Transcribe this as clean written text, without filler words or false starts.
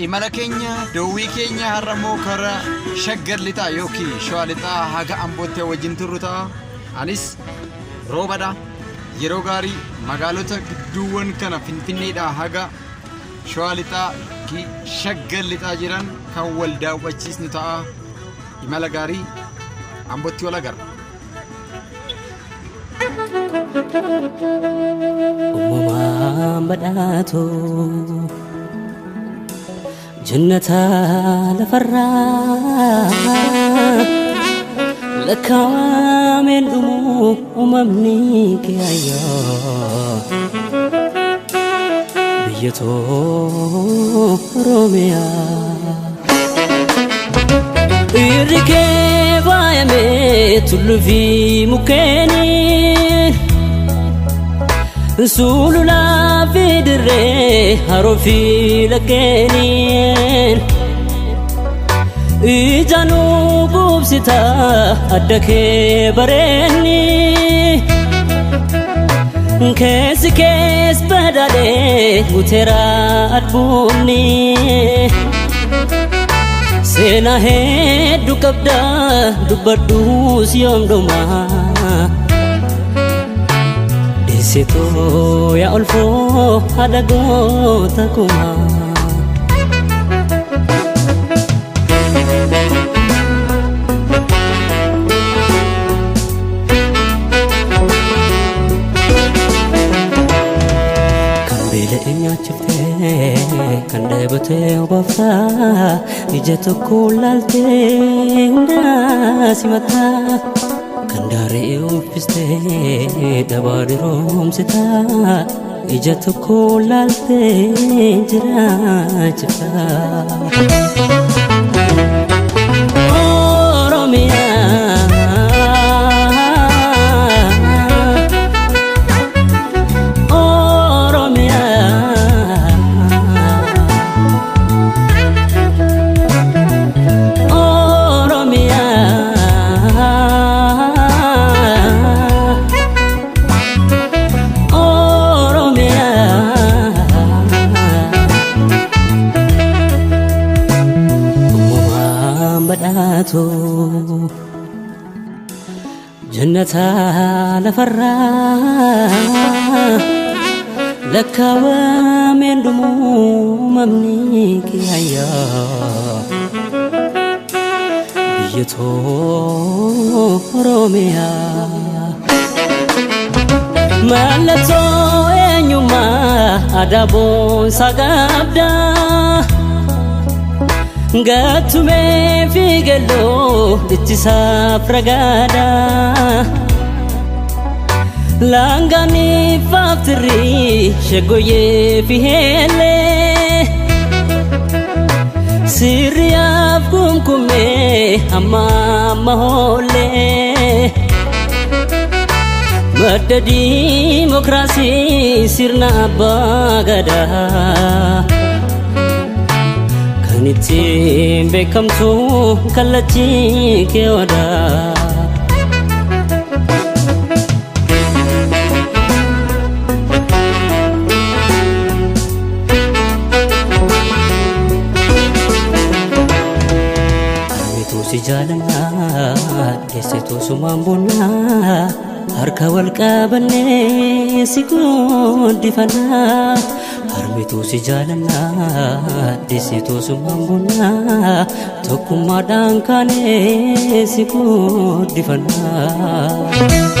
Imala keenya doowwii keenya har'a immoo karaa Shaggar Lixaa yookiin Shawaa Lixaa haga Ambootti wajjin turru ta'a. Anis Roobadha. Yeroo gaarii magaalota gidduuwwan kana Finfinneedhaa haga Shawaa Lixaa fi Shaggar Lixaa jiran kan wal daawwachiisnu ta'a. Imala gaarii, Ambootti wal agarra. Uumamaan badhaatu jannata lafarraa lakkaawameen dhumu uumamni kee ayyaa biyya too Oromiyaa. Irri kee faayamee tulluu fi mukkeeniin sululaa fi dirree haroo fi laggeeniin ijaanuu quubsita adda kee bareenni keessi kees badhaadhee guuteera albuunni. Seenaa hedduu qabda dubbadhuus yoom dhuma. Deessitoo yaa olfoo haadha goota kumaa. Kan beela'e nyaachiftee kan dheebotee obaaftaa ija tokko laaltee hundaa simataa kan daaree uffistee dhabaa diroomsitaa ija tokko laaltee jiraachiftaa. Oromiyaa. Oromiyaa. Oromiyaa. Oromiyaa. Uumamaan badhaatu jannata lafarraa lakkaawameen dhumu uumamni kiyayyaa biyya too Oromiyaa. Mallattoo eenyummaa aadaa boonsaa qabda. Gattumee fi galloo ittisaaf ragaadha. Laangaanii faaftirri shaggooyyee fi heellee. Sirriyaaf kumkumee amma amma hoollee. Madda diimokiraasii sirna abbaa gadaa. Kan ittiin beekamtu kallachi kee odaa. Harmituu si jaalannaa deessituu sumaan boonnaa harka wal qabannee si guddifannaa. Harmituu si jaalannaa deessituu sumaan boonnaa tokkummaadhaan kaanee si guddifannaa.